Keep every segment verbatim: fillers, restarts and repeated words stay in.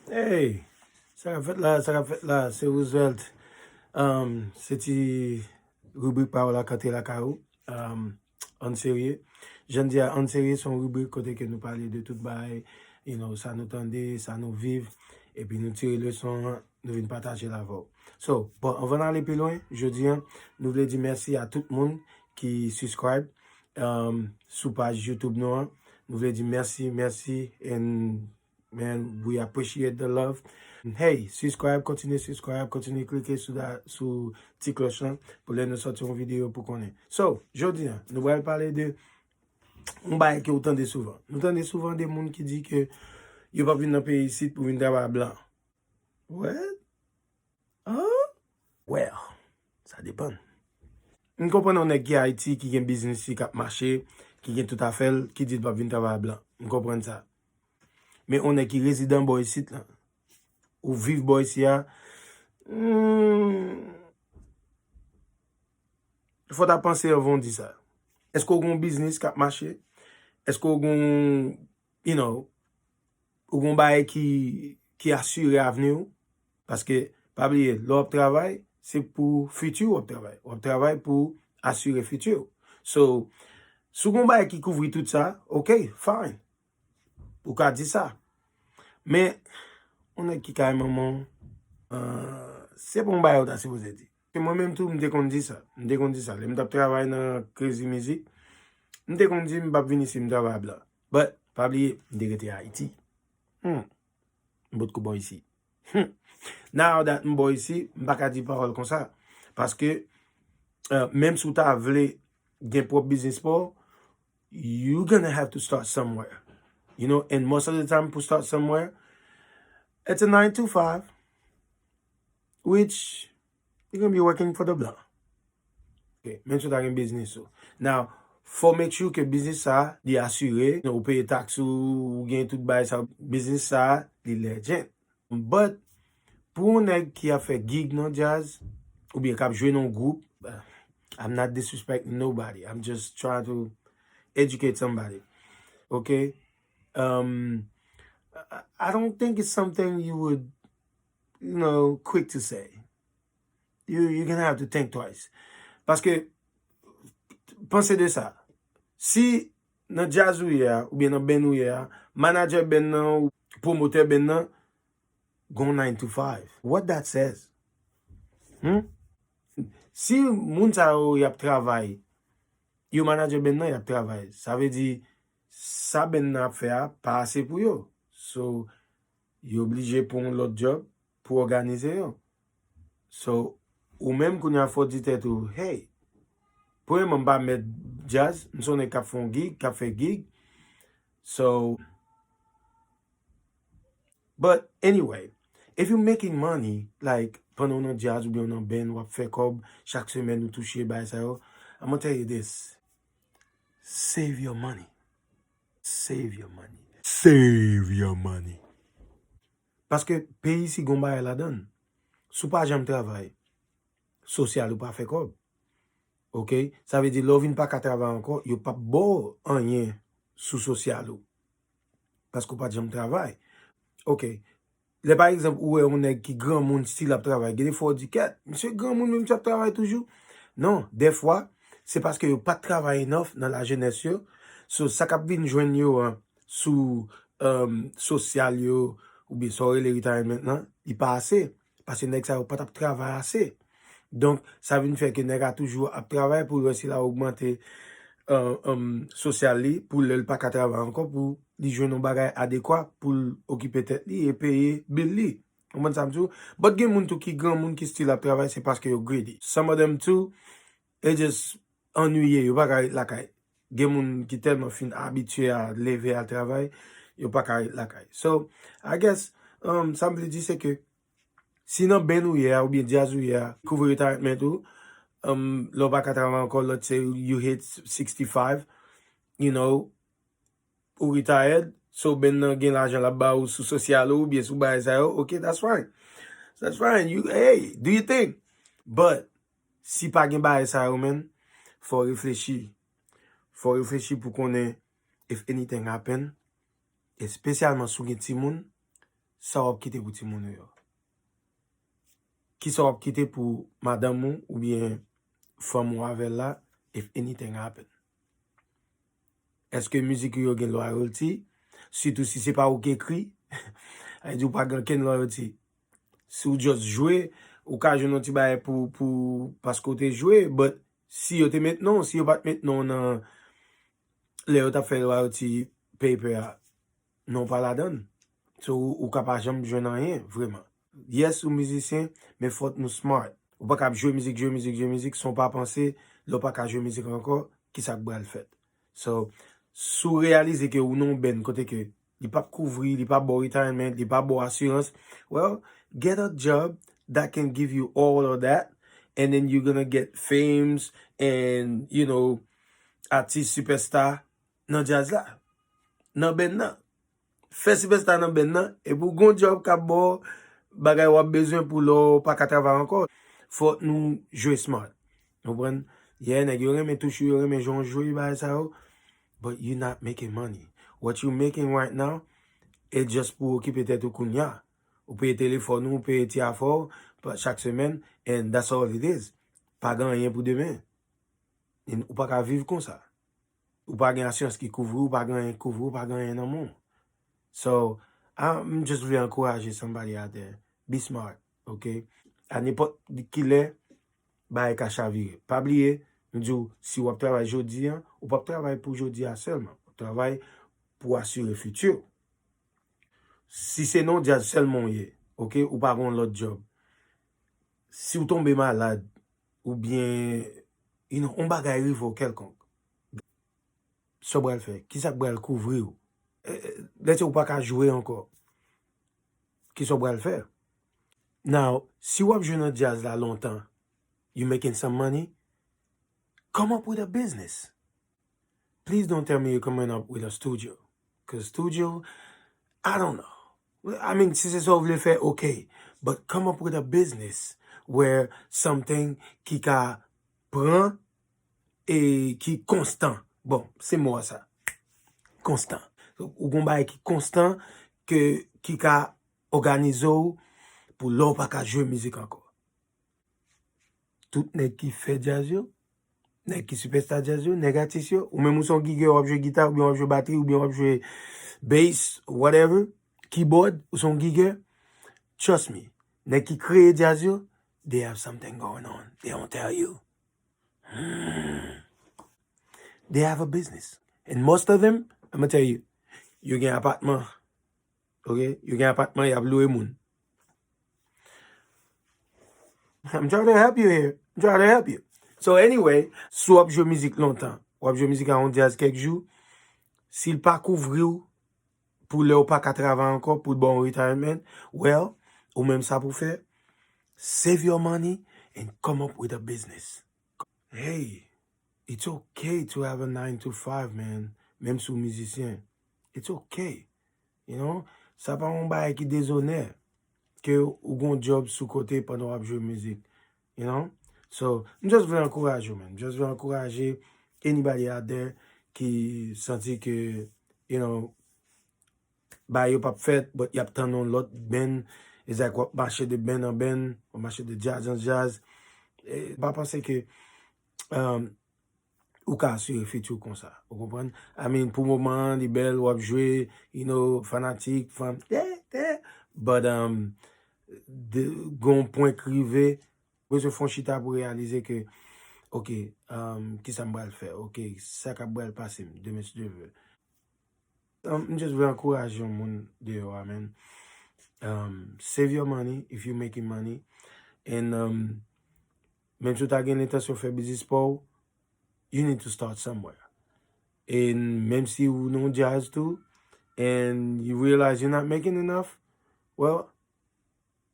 Hey, sa k ap fèt la, sa k ap fèt la, se Roosevelt. Um, se ti ribrik pawòl ak antre lakay ou. Um, ann serye. Jan n di a, ann serye se yon ribrik kote ke nou pale de tout bagay, you know, sa nou tande, sa nou viv, epi nou tire leson an, nou vin pataje l avè w. So, bon, anvan n ale pi lwen, jodi a, nou vle di mèsi a tout moun ki subscribe, um, sou paj YouTube nou an. Nou vle di mèsi, mèsi, and man, we appreciate the love. Hey, subscribe, kontinye subscribe, kontinye klike sou, da, sou ti klòch lan pou lè nou sòti yon videyo pou konnen. So, jodi a, nou pral pale de yon bagay ke ou tande souvan. Nou tande souvan de moun ki di ke yo p ap vin nan peyi isit pou vin travay blan. What? Huh? Well, sa depann. M konprann yon nèg ki Ayiti, ki gen biznis li k ap mache, ki gen tout afè l, ki di l p ap vin travay blan. M konprann sa. Men yon nèg ki rezidan bò isit la, ou viv bò isi a, hmm, fò w ta panse anvan w di sa. Èske w gen yon biznis k ap mache? Èske w gen yon, you know, ou gen yon bagay ki, ki asire avni w? Paske, pa bliye, lè w ap travay, se pou fiti w w ap travay. W ap travay pou asire fiti w. So, si w gen yon bagay ki kouvri tout sa, ok, fine. Ou ka di sa. Men, yon nèg ki kay manman w, euh, se pa yon bagay ou ta sipoze di. E mwen menm tou, m te konn di sa. M te konn di sa. Lè m t ap travay nan Crazy Music, m te konn di m p ap vin isi, m travay blan. But, pa bliye, m te rete Ayiti. Hmm. M potko bò isi. Hmm. Now that m bò isi, m pa ka di pawòl konsa. Paske, euh, menm si w ta vle gen pwòp biznis pa w, you gonna have to start somewhere. You know, and most of the time, pou start somewhere, it's a nine to five, which you gonna be working for the blanc. Ok, menm si w ta gen biznis ou. Now, fò make sure ke biznis sa, li asire, ou peye taks ou, ou gen tout bagay sa, biznis sa, li legit. But, pou yon nèg ki ap fè gig nan djaz, oubyen k ap jwe nan yon gwoup, I'm not disrespecting nobody. I'm just trying to educate somebody. Ok? Um, I, I don't think it's something you would, you know, quick to say. You, you're gonna have to think twice. Paske, panse de sa. Si nan djaz ou ye a, oubyen nan band ou ye a, manadjè band nan, ou pwomotè band nan, gon nine to five. What that says? Hmm? Si moun sa yo y ap travay, yo manadjè band nan, y ap travay. Sa vle di, sa band nan ap fè a, pa ase pou yo. So, yo oblije pran yon lòt djòb pou òganize yo. So, ou menm kounye a fò w di tèt ou, hey, premyèman, m pa mèt djaz, m se yon nèg k ap fè yon gig, k ap fè gig. So, but anyway, if you making money, like, pandan w nan djaz oubyen w nan band, w ap fè kòb, chak semèn ou touche, bagay sa yo, I'm gonna tell you this, save your money. Save your money. Save your money. Paske peyi isi gon bagay ladan l. Si w pa janm travay, sosyal ou pa fè kòb. Ok? Sa vle di lè w vin pa ka travay ankò, yo p ap ba w anyen sou sosyal ou. Paske w pa t janm travay. Ok. Lè pa egzanp ou wè yon nèg ki granmoun still ap travay, gen de fwa w di, kèt, misye granmoun men misye ap travay toujou. Non, dèfwa, se paske yo pa t travay enough nan lajenès yo. So, sa k ap vin jwenn yo an, sou, um, sosyal yo, oubyen sa w rele retirement lan, li pa ase. Paske nèg sa yo pa t ap travay ase. Donk, sa vin fè ke nèg la toujou ap travay pou l wè si l a ogmante, uh, um, sosyal li, pou lè l pa ka travay ankò, pou li jwenn yon bagay adekwa pou l okipe tèt li e peye bil li. Ou konprann sa m di w? But gen moun tou ki granmoun ki still ap travay, se paske yo greedy. Some of them too, e just annuiye, yo pa ka ret lakay. Gen moun ki tèlman fin abitye a leve al travay, yo pa ka ret lakay. So, I guess, um, sa m vle di se ke si nan band ou ye a oubyen djaz ou ye a, kouvri retirement ou, um, lè w pa ka travay ankò, let's say you hit sixty-five, you know, ou retired, so band nan gen lajan l ap ba ou sou sosyal ou oubyen sou bagay sa yo, ok, that's fine. That's fine. You, hey, do your thing. But, si pa gen bagay sa yo, man, fò w reflechi. Fò w reflechi pou konnen if anything happen, espesyalman si w gen timoun, Sa w ap kite pou timoun ou yo? Kisa w ap kite pou madanm ou oubyen fanm ou avè l la, if anything happen? Èske mizik ou yo gen loyalty? Sitou si se pa ou ki ekri, sa vle di ou pa gen okenn loyalty. Si w just jwe, ou ka jwenn yon ti bagay pou, pou, paske w te jwe, but si yo te met non, si yo pa t met non nan lè yo t ap fè loyalty paper a, non pa ladan l. So, ou, ou ka pa janm jwenn anyen, vrèman. Yes, ou mizisyen, men fòk nou smart. Ou pa ka ap jwe mizik, jwe mizik, jwe mizik, san w pa panse, lè w pa ka jwe mizik ankò, kisa k pral fèt? So, si w reyalize ke ou nan yon band kote ke li p ap kouvri, li p ap ba w retirement, li p ap ba w asirans, well, get a job that can give you all of that, and then you're gonna get fames and, you know, atis sipèsta nan djaz la, nan band nan. Fè sipèsta nan band nan, epi w gon djòb k ap ba w bagay w ap bezwen pou lè w pa ka travay ankò. Fòk nou jwe smart. Ou konprann? Yeah, nèg yo renmen touch ou, yo renmen jan w jwe, bagay sa yo. But you not making money. What you making right now, e just pou okipe tèt ou kounya. Ou peye telefòn ou, ou peye ti afè w pa- chak semèn, and that's all it is. Pa gen anyen pou demen. And ou pa ka viv konsa. Ou pa gen asirans ki kouvri w, ou pa gen anyen ki kouvri w, ou pa gen anyen nan men w. So, I, m just vle ankouraje somebody out there. Be smart, ok? A nenpòt ki lè, bagay ka chavire. Pa bliye, m di w, si w ap travay jodi a, ou p ap travay pou jodi a sèlman. W ap travay pou asire fiti w. Si se nan djaz sèlman w ye, ok, ou pa gen yon lòt djòb. Si w tonbe malad, oubyen, you know, yon bagay rive w kèlkonk, sa w pral fè? Kisa k pral kouvri w? Eh, eh, let's say ou pa ka jwe ankò. Kisa w pral fè? Now, si w ap jwe nan djaz la lontan, you making some money, come up with a business. Please don't tell me you're coming up with a studio. Cause studio, I don't know. I mean, si se sa w vle fè, ok. But come up with a business where something ki ka pran e ki konstan. Bon, se mo a sa. Konstan. Ou gon bagay ki konstan ke, ki ka òganize w pou lè w pa ka jwe mizik ankò. Tout nèg ki fè djaz yo, nèg ki sipèsta djaz yo, nèg atis yo, ou menm ou se yon gigè, w ap jwe gita, oubyen w ap jwe batri, oubyen w ap jwe bass, whatever, keyboard, ou se yon gigè, trust me, nèg ki kreye djaz yo, they have something going on. They don't tell you. Hmm. They have a business. And most of them, I'ma tell you, yo gen apatman, ok? Yo gen apatman, y ap lwe moun. I'm trying to help you here. I'm trying to help you. So anyway, si w ap jwe mizik lontan, w ap jwe mizik a yon djaz kèk jou, si l pa kouvri w pou lè w pa ka travay ankò, pou l ba w retirement, well, ou menm sa pou fè, save your money and come up with a business. Hey, it's okay to have a nine to five, man. Menm si w mizisyen, it's okay. You know, sa pa yon bagay ki dezonè ke ou gon djòb sou kote pandan w ap jwe mizik. You know? So, m just vle ankouraje w, man. M just vle ankouraje anybody out there ki santi ke, you know, bagay yo p ap fèt, but y ap tann yon lòt band. It's like w ap mache de band an band, w ap mache de djaz an djaz. E pa panse ke, um, ou ka asire fiti w konsa. Ou konprann? I mean, pou moman an, li bèl, w ap jwe, you know, fanatik, fan, yeah, yeah. But, um, de, gon pwen k rive, bezwen fè yon chita pou reyalize ke, ok, um, kisa m pral fè? Ok, sa k ap pral pase m, demen si Dye vle. Um, m just vle ankouraje yon moun deyò a, man. Um, save your money if you making money. And, um, menm si w ta gen lentansyon fè biznis pa w, you need to start somewhere. And menm si ou nan djaz tou, and you realize you're not making enough, well,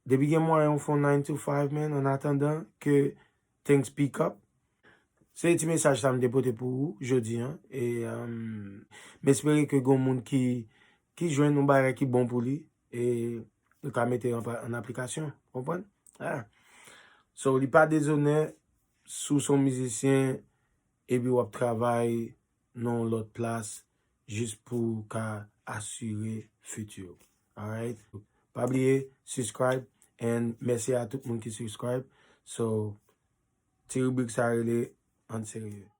depi gen mwayen ou fè yon nine to five, man, an atandan ke things pick up. Se ti mesaj sa m te pote pou ou jodi a. E, um, m espere ke gon moun ki, ki jwenn yon bagay ki bon pou li, e nou ka mete an, an aplikasyon, konprann? Ah. So, li pa dezonè si w se yon mizisyen epi w ap travay nan yon lòt plas jis pou w ka asire fiti w. Alright? Pa bliye, subscribe, and mèsi a tout moun ki subscribe. So, ti ribrik sa rele An Serye.